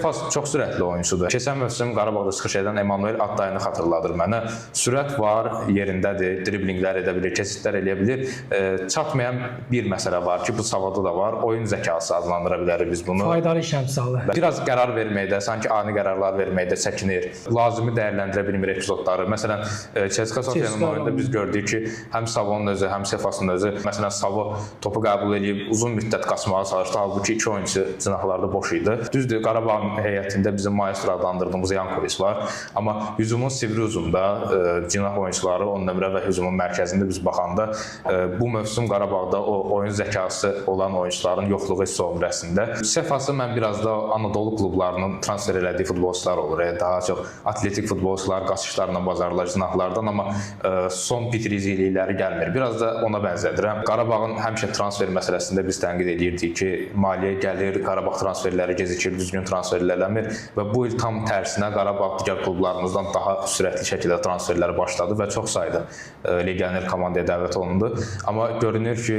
Sefas çox sürətli oyunçudur. Keçən mövsüm Qarabağda çıxış edən Emanuel Attayını xatırladır mənə. Sürət var, yerindədir, driblinqlər edə bilir, keçidlər eləyə bilir. Çatmayan bir məsələ var ki, bu Savada da var. Oyun zəkası adlandıra bilərik biz bunu. Faydalı iş əmsalı. Biraz qərar verməkdə, sanki ani qərarlar verməkdə çəkinir. Lazımi dəyərləndirə bilmir epizodları. Məsələn, CSKA Sofiyanın CSKA oyununda biz gördük ki, həm Savonun özü, həm Sefasın özü, məsələn, Savo topu qəbul eləyib uzun müddət qaçmağa çalışdı. Halbuki iki oyunçu cinahlarda boş idi. Düzdür, Qarabağın heyətində bizim maestro adlandırdığımız Yankovic var, amma hücumun sivri uzunda cinah oyunçuları 10 nömrə və hücumun mərkəzində biz baxanda bu mövsüm Qarabağda o oyun zəkası olan oyunçuların yoxluğu hiss olunur əslində. Sefası mən biraz da Anadolu klublarının transfer elədiyi futbolçular olur. Daha çox atletik futbolçular qaçışlarla bacarırlar cinahlardan, amma son bitiricilikləri gəlmir. Biraz da ona bənzədirəm. Qarabağın həmişə transfer məsələsində biz tənqid eləyirdik ki, maliyyə gəlir, Qarabağ transferləri gecikir, düzgün transferlər eləmir və bu il tam tərsinə Qarabağ digər klublarımızdan daha sürətli şəkildə transferləri başladı və çox sayda legioner komandaya dəvət olundu. Amma görünür ki,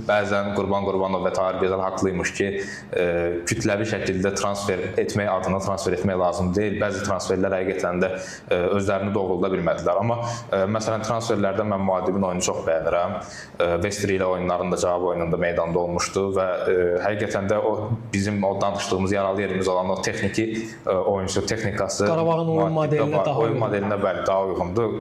bəzən Qurban Qurbanov və Tahir Gözəl haqlıymış ki, kütləvi şəkildə transfer etmək adına transfer etmək lazım deyil. Bəzi transferlər həqiqətən də özlərini doğrulda bilmədilər. Amma məsələn transferlərdə mən Muadibin oyunu çox bəyənirəm. Vestri ilə oyunlarında cavab oyununda meydanda olmuşdu və həqiqətən də o bizim o danışdığımız yaralı yerimiz olan o texniki oyunçu texnikası Qarabağın oyun Muadibdə modelinə var. daha Oyun uyğun. modelinə bəli daha uyğundur.